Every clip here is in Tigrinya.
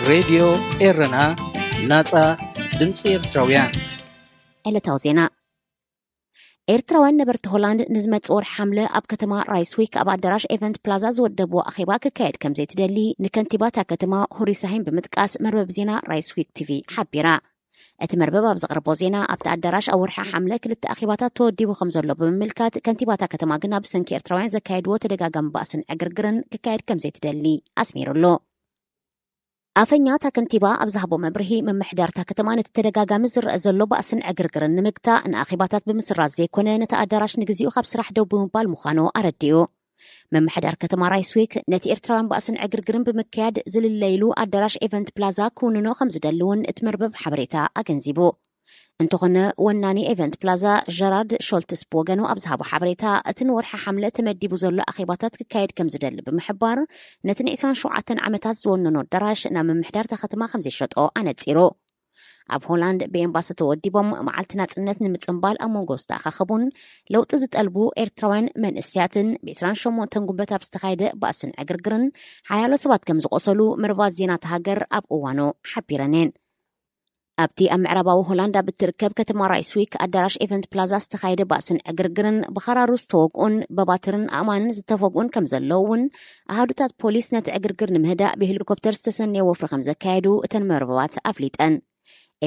ሬድዮ ኤረና፣ ናጻ ድምጺ ኤርትራውያን። ዕለታዊ ዜና። ኤርትራውያን ነበርቲ ሆላንድ ንዝመጽእ ወርሒ ሓምለ ኣብ ከተማ ራይስዊክ ኣብ ኣዳራሽ ኤቨንት ፕላዛ ዝወደብዎ ኣኼባ ክካየድ ከም ዘይትደሊ ንከንቲባ እታ ከተማ ሁሪ ሳሂን ብምጥቃስ መርበብ ዜና ራይስዊክ ቲቪ ሓቢራ። እቲ መርበብ ኣብ ዘቕረቦ ዜና፣ ኣብቲ ኣዳራሽ ኣብ ወርሒ ሓምለ ክልተ ኣኼባታት ተወዲቡ ከም ዘሎ ብምምልካት፣ ከንቲባ እታ ከተማ ግና ብሰንኪ ኤርትራውያን ዘካየድዎ ተደጋጋሚ ባእስን ዕግርግርን ክካየድ ከም ዘይትደሊ ኣስሚሩሉ። ኣፈኛ እታ ከንቲባ ኣብ ዝሃቦ መብርሂ፣ ምምሕዳር እታ ከተማ ነቲ ተደጋጋሚ ዝረአ ዘሎ ባእስን ዕግርግርን ንምግታእ ንኣኼባታት ብምስራዝ ዘይኮነ፣ ነቲ ኣዳራሽ ንግዚኡ ካብ ስራሕ ደው ብምባል ምዃኑ ኣረዲኡ። ምምሕዳር ከተማ ራይስዊክ ነቲ ኤርትራውያን ባእስን ዕግርግርን ብምክያድ ዝልለይሉ ኣዳራሽ ኤቨንት ፕላዛ ክውንኖ ከም ዝደሊ እውን እቲ መርበብ ሓበሬታ ኣገንዚቡ። እንተኾነ፣ ወናኒ ኤቨንት ፕላዛ ጀራርድ ሾልትስ ብወገኑ ኣብ ዝሃቦ ሓበሬታ፣ እቲ ንወርሒ ሓምለ ተመዲቡ ዘሎ ኣኼባታት ክካየድ ከም ዝደሊ ብምሕባር፣ ነቲ ን ዕስራን ሸውዓተን ዓመታት ዝወነኖ ኣዳራሽ ናብ ምምሕዳር እታ ከተማ ከም ዘይሸጦ ኣነጺሩ። ኣብ ሆላንድ ብኤምባሲ ተወዲቦም መዓልቲ ናጽነት ንምጽንባል ኣብ መንጎ ዝተኣኻኸቡን ለውጢ ዝጠልቡ ኤርትራውያን መንእስያትን፣ ብ28 ጉንበት ኣብ ዝተኻየደ ባእስን ዕግርግርን ሓያሎ ሰባት ከም ዝቖሰሉ መርባት ዜና እታ ሃገር ኣብ እዋኑ ሓቢረን እየን። ኣብቲ ኣብ ምዕራባዊ ሆላንድ ኣብ እትርከብ ከተማ ራይስዊክ ኣዳራሽ ኤቨንት ፕላዛ ዝተኻየደ ባእስን ዕግርግርን ብኻራሩ ዝተወግኡን ብባትርን ኣእማንን ዝተፈግኡን ከም ዘለዉ እውን ኣሃዱታት ፖሊስ ነቲ ዕግርግር ንምህዳእ ብሄሊኮፕተር ዝተሰነየ ወፍሪ ከም ዘካየዱ እተን መርበባት ኣፍሊጠን።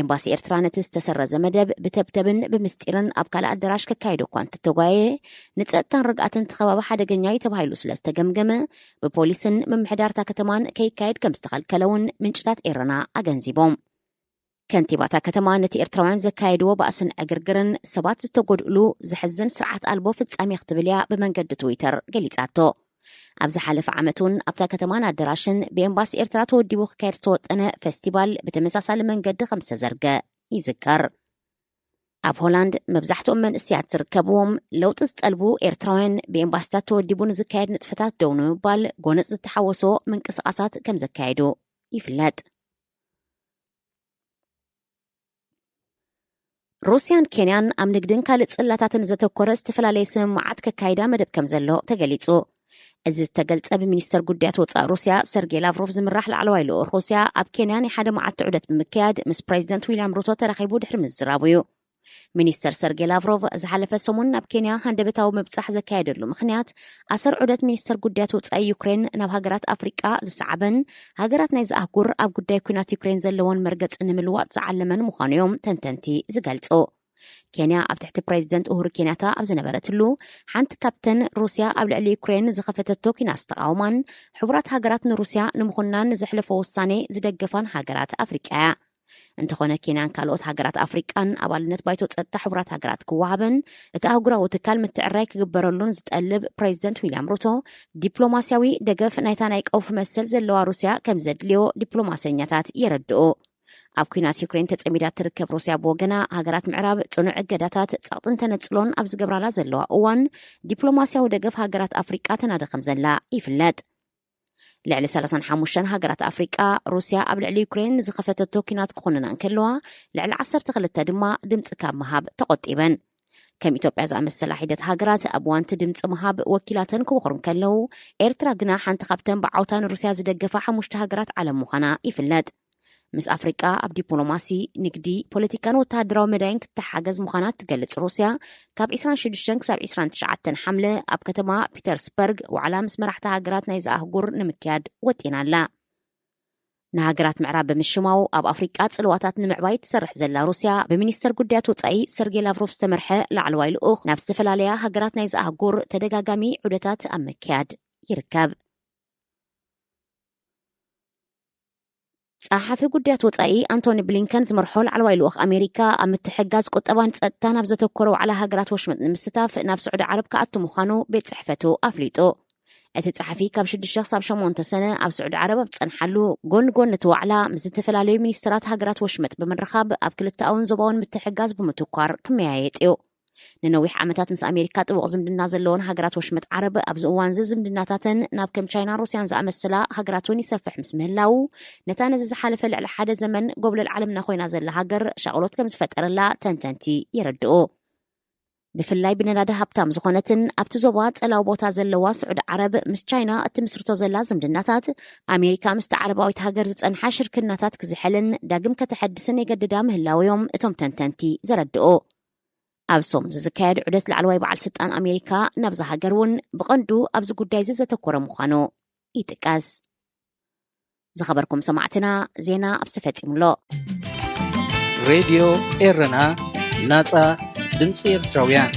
ኤምባሲ ኤርትራ ነቲ ዝተሰረዘ መደብ ብተብተብን ብምስጢርን ኣብ ካልእ ኣዳራሽ ከካይዶ እኳ እንተተጓየ፣ ንጸጥታን ርግኣትን እቲ ከባቢ ሓደገኛ እዩ ተባሂሉ ስለ ዝተገምገመ፣ ብፖሊስን ምምሕዳር እታ ከተማን ከይካየድ ከም ዝተኸልከለ እውን ምንጭታት ኤረና ኣገንዚቦም። ከንቲባ እታ ከተማ ነቲ ኤርትራውያን ዘካየድዎ ባእስን ዕግርግርን ሰባት ዝተጎድእሉ ዘሕዝን ስርዓት ኣልቦ ፍጻሜ ክትብል እያ ብመንገዲ ትዊተር ገሊጻቶ። ኣብ ዝሓለፈ ዓመት እውን ኣብታ ከተማን ኣዳራሽን ብኤምባሲ ኤርትራ ተወዲቡ ክካየድ ዝተወጠነ ፌስቲቫል ብተመሳሳሊ መንገዲ ከም ዝተዘርገ ይዝከር። ኣብ ሆላንድ መብዛሕትኦም መንእስያት ዝርከብዎም ለውጢ ዝጠልቡ ኤርትራውያን ብኤምባሲታት ተወዲቡ ንዝካየድ ንጥፈታት ደው ንምባል ጎነጽ ዝተሓወሶ ምንቅስቓሳት ከም ዘካየዱ ይፍለጥ። ሩስያን ኬንያን ኣብ ንግድን ካልእ ጽላታትን ዘተኮረ ዝተፈላለየ ስምምዓት ከካይዳ መደብ ከም ዘሎ ተገሊጹ። እዚ ዝተገልጸ ብሚኒስተር ጉዳያት ወጻኢ ሩስያ ሰርጌ ላቭሮቭ ዝምራሕ ላዕለዋይ ልኡኽ ሩስያ ኣብ ኬንያ ናይ ሓደ መዓልቲ ዑደት ብምክያድ ምስ ፕሬዚደንት ዊልያም ሩቶ ተራኺቡ ድሕሪ ምዝራቡ እዩ። ሚኒስተር ሰርጌ ላቭሮቭ ዝሓለፈ ሰሙን ናብ ኬንያ ሃንደበታዊ ምብጻሕ ዘካየደሉ ምኽንያት፣ ኣሰር ዑደት ሚኒስተር ጉዳያት ወጻኢ ዩክሬን ናብ ሃገራት ኣፍሪቃ ዝሰዓበን ሃገራት ናይዚ ኣህጉር ኣብ ጉዳይ ኲናት ዩክሬን ዘለወን መርገጺ ንምልዋጥ ዝዓለመን ምዃኑ እዮም ተንተንቲ ዝገልጹ። ኬንያ ኣብ ትሕቲ ፕሬዚደንት ኡሁሩ ኬንያታ ኣብ ዝነበረትሉ፣ ሓንቲ ካብተን ሩስያ ኣብ ልዕሊ ዩክሬን ዝኸፈተቶ ኲናት ዝተቓወማን ሕቡራት ሃገራት ንሩስያ ንምኹናን ንዘሕለፎ ውሳኔ ዝደገፋን ሃገራት ኣፍሪቃ እያ። እንተኾነ፣ ኬንያን ካልኦት ሃገራት ኣፍሪቃን ኣባልነት ባይቶ ጸጥታ ሕቡራት ሃገራት ክወሃበን እቲ ኣህጉራዊ ትካል ምትዕራይ ክግበረሉን ዝጠልብ ፕሬዚደንት ዊልያም ሩቶ፣ ዲፕሎማስያዊ ደገፍ ናይታ ናይ ቀውፊ መሰል ዘለዋ ሩስያ ከም ዘድልዮ ዲፕሎማሰኛታት የረድኡ። ኣብ ኲናት ዩክሬን ተጸሚዳ ትርከብ ሩስያ ብወገና፣ ሃገራት ምዕራብ ጽኑዕ እገዳታት፣ ጸቕጥን ተነጽሎን ኣብ ዝገብራላ ዘለዋ እዋን፣ ዲፕሎማስያዊ ደገፍ ሃገራት ኣፍሪቃ ተናዲ ከም ዘላ ይፍለጥ። ልዕሊ ሰላሳን ሓሙሽተን ሃገራት ኣፍሪቃ፣ ሩስያ ኣብ ልዕሊ ዩክሬን ንዝኸፈተቶ ኲናት ክኾንና እንከለዋ፣ ልዕሊ ዓሰርተ ክልተ ድማ ድምጺ ካብ ምሃብ ተቖጢበን። ከም ኢትዮጵያ ዝኣመሰላ ሒደት ሃገራት፣ ኣብ እዋንቲ ድምጺ ምሃብ ወኪላተን ክወኽሩ እንከለዉ፣ ኤርትራ ግና ሓንቲ ካብተን ብዓውታ ንሩስያ ዝደገፋ ሓሙሽተ ሃገራት ዓለም ምዃና ይፍለጥ። ምስ ኣፍሪቃ ኣብ ዲፕሎማሲ፣ ንግዲ፣ ፖለቲካን ወተሃደራዊ መዳይን ክትተሓገዝ ምዃና እትገልጽ ሩስያ፣ ካብ ዕስራን ሽዱሽተን ክሳብ ዕስራን ትሽዓተን ሓምለ ኣብ ከተማ ፒተርስበርግ ዋዕላ ምስ መራሕቲ ሃገራት ናይዚ ኣህጉር ንምክያድ ወጢና ኣላ። ንሃገራት ምዕራብ ብምሽማው ኣብ ኣፍሪቃ ጽልዋታት ንምዕባይ ትሰርሕ ዘላ ሩስያ፣ ብሚኒስተር ጉዳያት ወጻኢ ሰርጌ ላቭሮቭ ዝተመርሐ ላዕለዋይ ልኡኽ ናብ ዝተፈላለያ ሃገራት ናይዚ ኣህጉር ተደጋጋሚ ዑደታት ኣብ ምክያድ ይርከብ። ጸሓፊ ጉዳያት ወጻኢ ኣንቶኒ ብሊንከን ዝመርሖ ላዕለዋይ ልኡኽ ኣሜሪካ ኣብ ምትሕጋዝ ቁጠባን ጸጥታን ኣብ ዘተኮረ ዋዕላ ሃገራት ወሽመጥ ንምስታፍ ናብ ስዑዲ ዓረብ ክኣቱ ምዃኑ ቤት ጽሕፈቱ ኣፍሊጡ። እቲ ጸሓፊ ካብ ሽዱሽተ ክሳብ ሸሞንተ ሰነ ኣብ ስዑዲ ዓረብ ኣብ ዝጸንሓሉ፣ ጎኒ ጎኒ እቲ ዋዕላ ምስ ዝተፈላለዩ ሚኒስተራት ሃገራት ወሽመጥ ብምርኻብ ኣብ ክልተኣውን ዞባውን ምትሕጋዝ ብምትኳር ክመያየጥ እዩ። ንነዊሕ ዓመታት ምስ ኣሜሪካ ጥቡቕ ዝምድና ዘለወን ሃገራት ወሽመጥ ዓረብ ኣብዚ እዋን እዚ ዝምድናታተን ናብ ከም ቻይናን ሩስያን ዝኣመሰላ ሃገራት እውን ይሰፍሕ ምስ ምህላዉ፣ ነታ ነዚ ዝሓለፈ ልዕሊ ሓደ ዘመን ጎብለል ዓለምና ኮይና ዘላ ሃገር ሻቕሎት ከም ዝፈጠረላ ተንተንቲ የረድኡ። ብፍላይ ብነዳዲ ሃብታም ዝኾነትን ኣብቲ ዞባ ጸላዊ ቦታ ዘለዋ ስዑዲ ዓረብ ምስ ቻይና እትምስርቶ ዘላ ዝምድናታት፣ ኣሜሪካ ምስቲ ዓረባዊት ሃገር ዝጸንሓ ሽርክናታት ክዝሕልን ዳግም ከተሐድስን የገድዳ ምህላው እዮም እቶም ተንተንቲ ዘረድኡ። ኣብ ሶም ዝዝካየድ ዑደት ላዕለዋይ በዓል ስልጣን ኣሜሪካ ናብዛ ሃገር እውን ብቐንዱ ኣብዚ ጉዳይ እዚ ዘተኮረ ምዃኑ ይጥቀስ። ዝኸበርኩም ሰማዕትና፣ ዜና ኣብዚ ፈጺሙ ኣሎ። ሬድዮ ኤረና፣ ናጻ ድምፂ ኤርትራውያን።